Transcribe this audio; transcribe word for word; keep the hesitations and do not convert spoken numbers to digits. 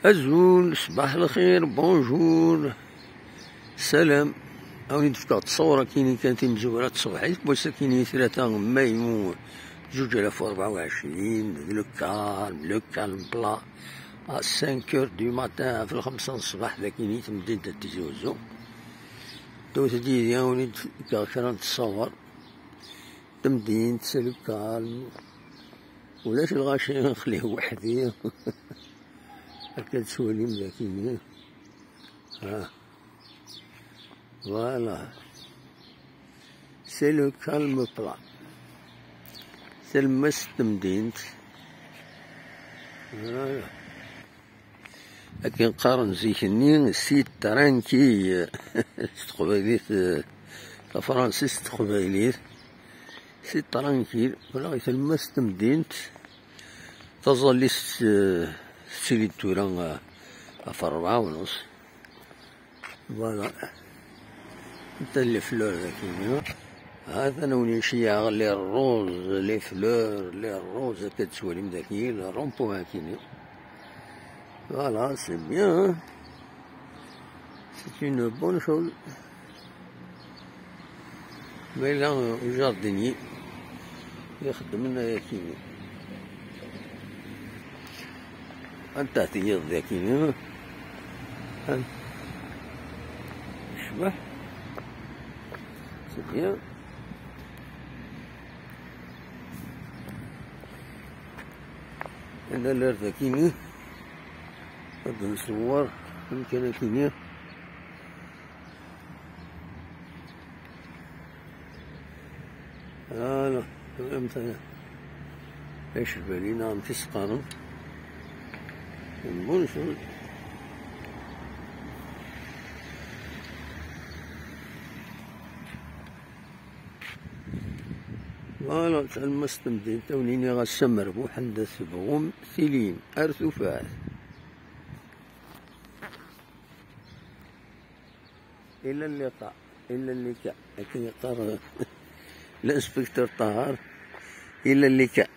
Azul, ṣbaḥ lxir, bonjour, salam. Awen-d-fkeɣ ttṣawra kini kan timezwura tṣebḥit, wass akini tlata mayu zuǧ alaf u rebɛa u ɛecrin, d le calme, le calme plat, à cinq heures du matin, ɣef lxemsa n ṣṣbeḥ dakini temdint n Tizi Uzzu. Tewwet-d yid-i awen-d-fkeɣ kra n ttṣawar. Tamdint, c'est le calme. Ulac lɣaci, aql-i weḥdi. Akka tettwalim dakini. Ah. Voilà. C'est le calme plat. Talemmast n temdint. Voilà. Akken qqaren zik-nni, c'est tranquille. S teqbaylit, eh, tafransist s teqbaylit. C'est tranquille. Wala i talemmast n temdint. Taẓallit, eh, tettili-d tura, eh, ɣef rebɛa u nus. Voilà. Atan les fleurs dagi. Atan awen-iceyyeɛ les roses, les fleurs, les roses, akka tettwalim dagi, le rond-point akini. Voilà, c'est bien, hein. C'est une bonne chose. Ma yella ujardini ixeddmen ayakini. Anta tiyiḍ dagini? An-, cbeḥ. C'est bien. Ad naler dagini. Ad nṣewwer amkan akini. Voilà, am ta-, acbali neɣ amek i s-qqaren. Bonjour. Voilà, talemmast n temdint, a wen-iniɣ ass-a merbuḥ, anda tebɣum tilim, ar tufat. إلى اللقاء، إلى اللقاء، akken yeqqar l'inspecteur Ṭaher, إلى اللقاء.